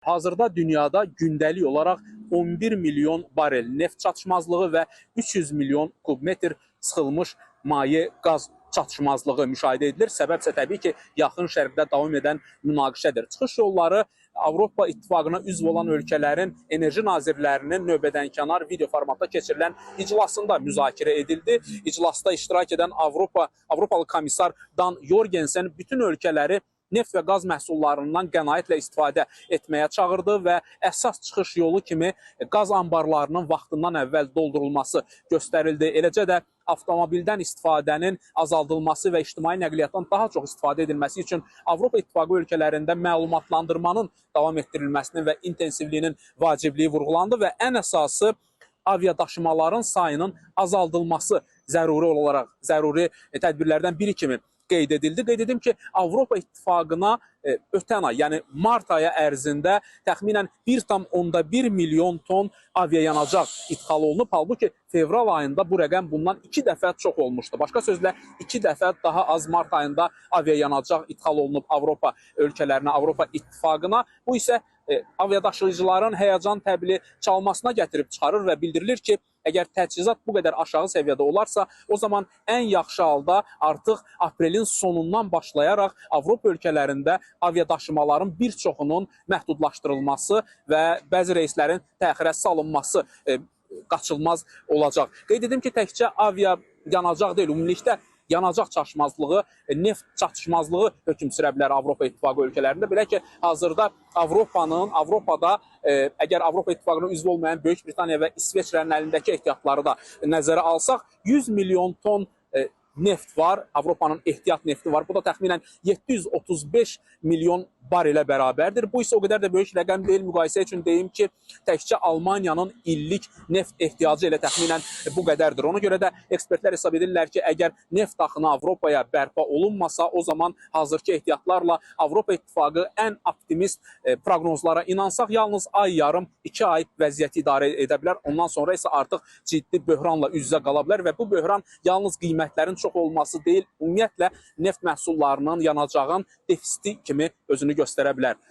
Hazırda dünyada gündəlik olaraq 11 milyon barel neft çatışmazlığı və 300 milyon kubmetr sıxılmış maye qaz çatışmazlığı müşahidə edilir. Səbəb isə təbii ki, Yaxın Şərqdə davam edən münaqişədir. Çıxış yolları Avropa İttifaqına üzv olan ölkələrin enerji nazirlərinin növbədənkənar video formatda keçirilən iclasında müzakirə edildi. İclasda iştirak edən Avropalı komissar Dan Jorgensen bütün ölkələri neft və qaz məhsullarından qənaətlə istifadə etməyə çağırdı və əsas çıxış yolu kimi qaz anbarlarının vaxtından əvvəl doldurulması göstərildi. Eləcə də avtomobildən istifadənin azaldılması və ictimai nəqliyyatdan daha çox istifadə edilməsi üçün Avropa İttifaqı ölkələrində məlumatlandırmanın davam etdirilməsinin və intensivliyinin vacibliyi vurğulandı və ən əsası aviadaşımaların sayının azaldılması zəruri tədbirlərdən biri kimi qeyd edildi. Qeyd edim ki, Avropa İttifaqına ötən ay, yəni mart ayı ərzində təxminən 1,1 milyon ton aviayanacaq idxal olunub. Halbuki fevral ayında bu rəqəm bundan 2 dəfə çox olmuşdu. Başqa sözlə 2 dəfə daha az mart ayında aviayanacaq idxal olunub Avropa ölkələrinə, Avropa İttifaqına. Bu isə aviadaşıyıcıların həyəcan təbili çalmasına gətirib çıxarır və bildirilir ki, əgər təchizat bu qədər aşağı səviyyədə olarsa, o zaman ən yaxşı halda artıq aprelin sonundan başlayaraq Avropa ölkələrində aviadaşımaların bir çoxunun məhdudlaşdırılması və bəzi reyslərin təxirə salınması qaçılmaz olacaq. Qeyd edim ki, təkcə avia yanacaq deyil, ümumilikdə yanacaq çatışmazlığı, neft çatışmazlığı hökm sürə bilər Avropa İttifaqı ölkələrində. Belə ki, hazırda Avropada əgər Avropa İttifaqına üzv olmayan Böyük Britaniya və İsveçrənin əlindəki ehtiyatları da nəzərə alsaq, 100 milyon ton neft var, Avropanın ehtiyat nefti var. Bu da təxminən 735 milyon barelə bərabərdir. Bu isə o qədər də böyük rəqəm deyil. Müqayisə üçün deyim ki, təkcə Almaniyanın illik neft ehtiyacı elə təxminən bu qədərdir. Ona görə də ekspertlər hesab edirlər ki, əgər neft axını Avropaya bərpa olunmasa, o zaman hazırki ehtiyatlarla Avropa İttifaqı ən optimist proqnozlara inansaq, yalnız ay yarım, 2 ay vəziyyəti idarə edə bilər. Ondan sonra isə artıq ciddi böhranla üz-üzə qala bilər və bu böhran yalnız qiymətlərin çox olması deyil, ümumiyyətlə neft məhsullarının, yanacağın defisiti kimi özünü göstərə bilər.